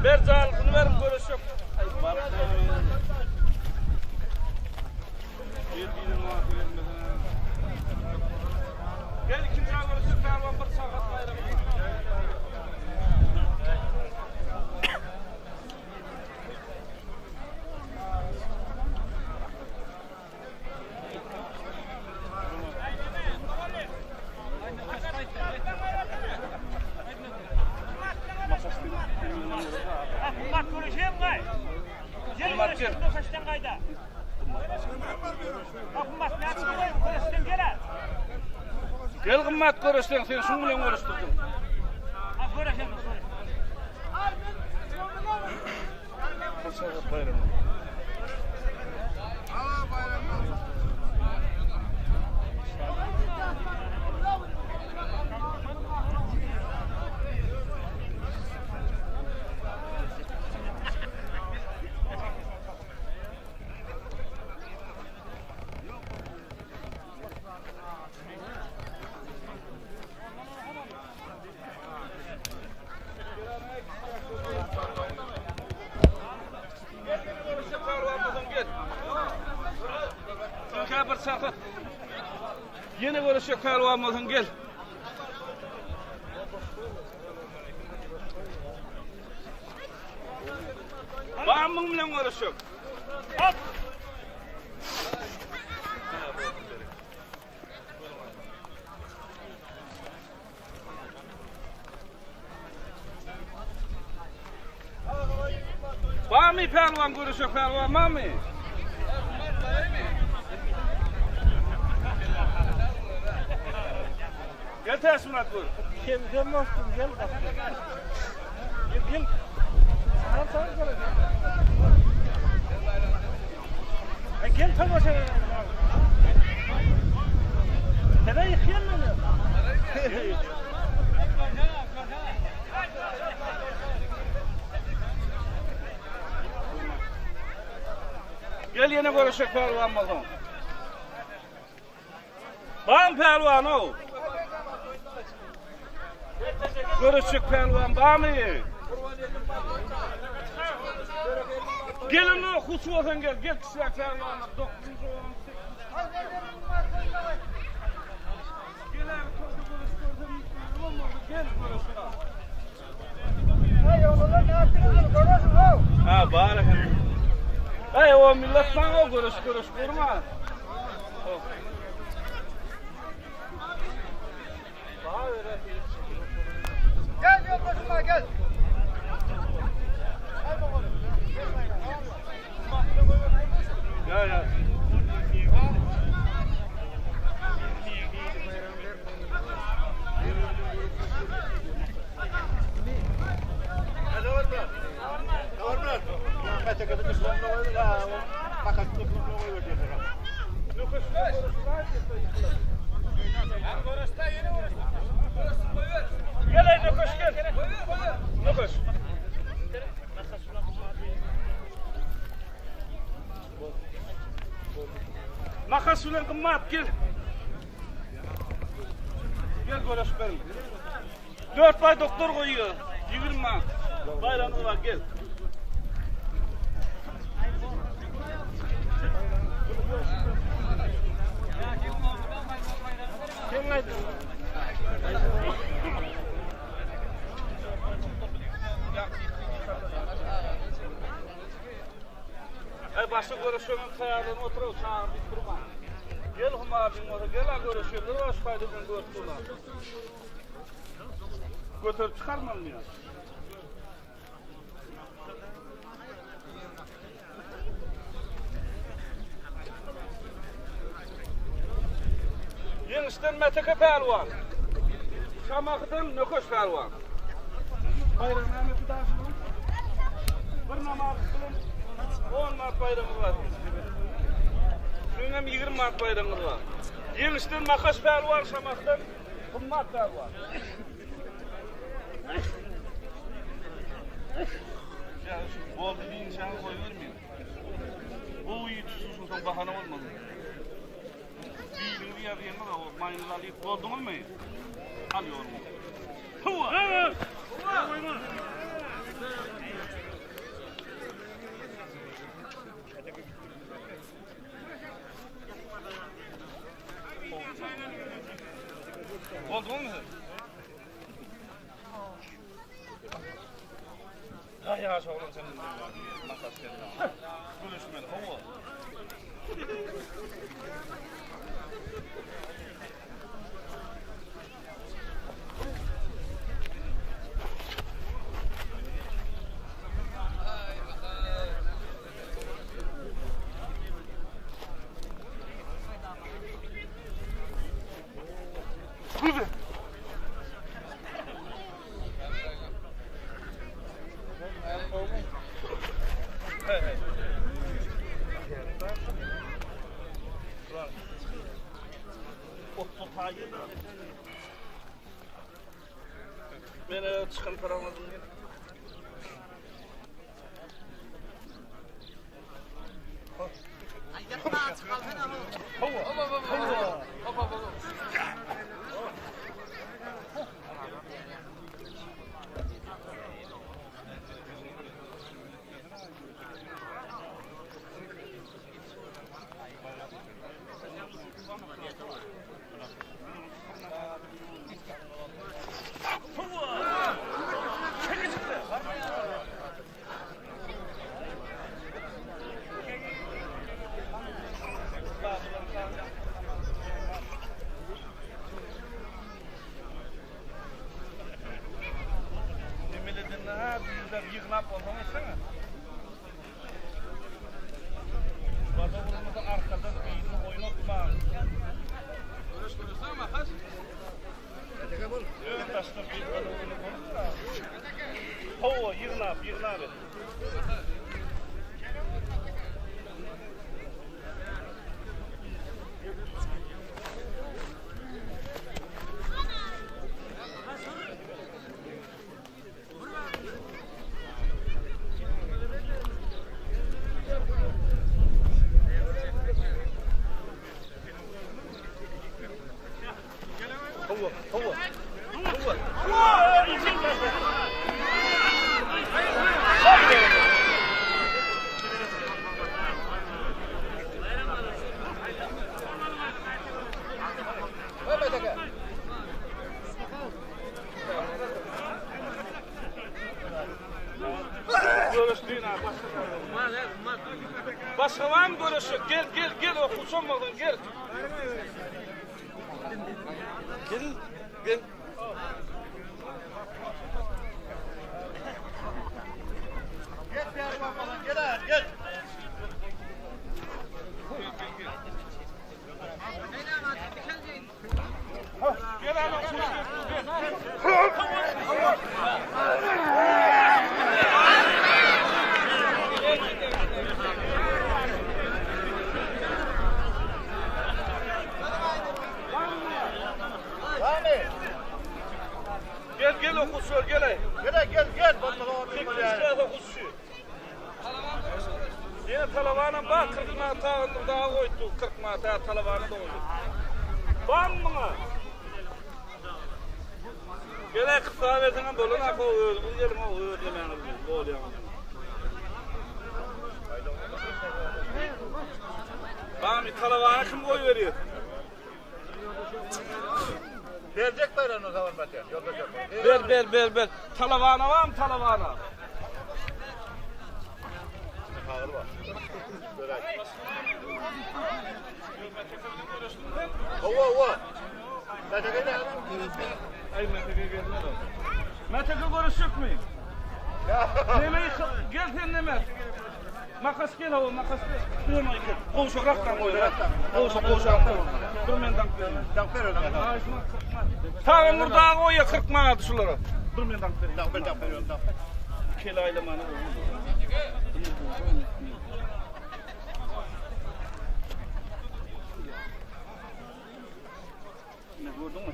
Ber jalgyny ber görüşük. Gel ikinci görüşük pehlivan bir saat bayramı. Qımbat görüşem gay. Gel görüşem doşaştan gayda. Qımbat ne görüşten gel. Gel gymmat görüşsen sen şuň bilen görüşdürdün. Ha görüşem. Bir saat bayramı. Gel bir saat. Yine görüşecek pehlivan bolsun gel. Bamyň bilen görüşük. Hop. Bamy pehlivan görüşük pehlivan bamy? Gel Tersmurat gör. Gel dostum gel. Gel gel. Sen sen gel. Gel tamaşa. Neden yıkayın beni? Gel yine görüşük pehlivan bolsun. Bam pehlivan o. Görüşük pehlivan bamy? Gelin o husu olsan gel. Gel kişiler pehlivanlar. 9. 10. Gel abi toyda görüş gördüm. Olmadı gel görüş. Ha bar efendim. Hey o millet bana o görüş görüş kurma. Gel yoldaşıma gel. Ya ya. Gel ey Nökeş gel. Nökeş. Makas bilen gymmat gel. Gel göreş berin. 4 bay doktor goýuyor. 20 manat. Baýramyz bar gel. Ay başga görüşeňem taýýarlanyp otur, çagyryp durma. Gel Humaryň bolsa gel a görüşelim, baş paýdadan görüp durlar. Göterip çykarmalymy ýa? Ýeňişden Mäteke pälwan. Şamahydan Nökeş pälwan. Baýram näme daşynyň? Bir namaz bilen 10 manat baýramyz bar. Şunuň hem 20 manat baýramyz bar. Ýeňişden Makaş pälwan, Şamahydan Gymmat pälwan. Ya şu boldy diýinçäňi goýbermeýin. Gowy tutuşun soň bahana bolmasyn. Biriňizi ýazýaňyz o maýyňyzy alyp bolduňyzmy? Al ýoluňy. Huwa! Bolduňyzmy siz? Ha ýaş oglan sen makas geldi. Gülüşmeli, hawa. Güzel. Hey hey. Men çykan paramazım. Ýygnap bolsaň etsene. Bazar bolmasa arkadan birini oýnatma. Görüş görüşsen makas. Ön taşdan bir Hawa, ýygnap, ýygnap et. Hawa, hawa. Hawa. Görüşdüğün ha, başga. Başga var mı görüşük? Gel, gel, gel, okuwçy olmadan gel. Gel, gel. Gel pälwan bolan gel ha, gel. Gel ana, gel. Gel-eý. Gel gel gel. Bolmasa o 8 bolýar. Hut şu. Ýene talabanam bar 40 manat tagyny dagy goýupdy 40 manat talabany da goýdy. Barmy muňa? Gel-eý kyssa berseňem bolan ako özüňiz geliň o öz nemäňiz bilen bolýaňyz. Barmy talabany kim goýberýär? Berjek baýragyny zaman batýan. Ýoldaş Ber ber ber ber. Talabana barmy talabana? Hawa hawa. Ay Meteke gelmez o. Meteke görüşecek mi? Neme gel sen neme? Makas gel o makas gel. Dur iki. Gowşagrakdan goý. Gowşak gowşakdan. Dur men dank bereyim. Dank ber öňe. Tagan nur dagy goýa 40 manat şulara. Dur men dank bereyim. Dank ber dank ber dank ber. Kel aýlamany. Ne gördün mü?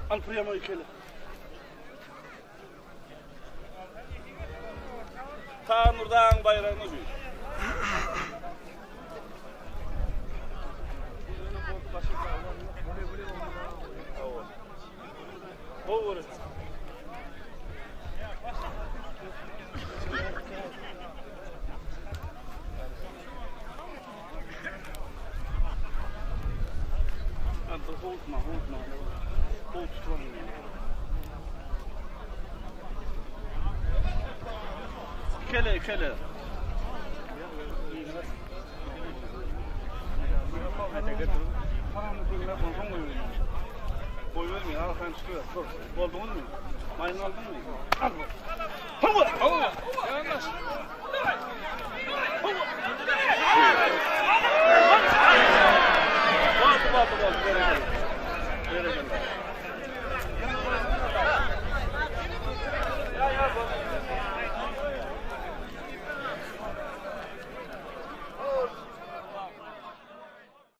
Al priyama ikeli. Tanur dağın bayrağını duy. Bol Howutma, howutma. Howut tutamıyorum. Kele, kele. Boy vermeyin, arkadan çıkıyor. Dur, oldunuz mu? Mayın aldın mı? Al. Hava, hava.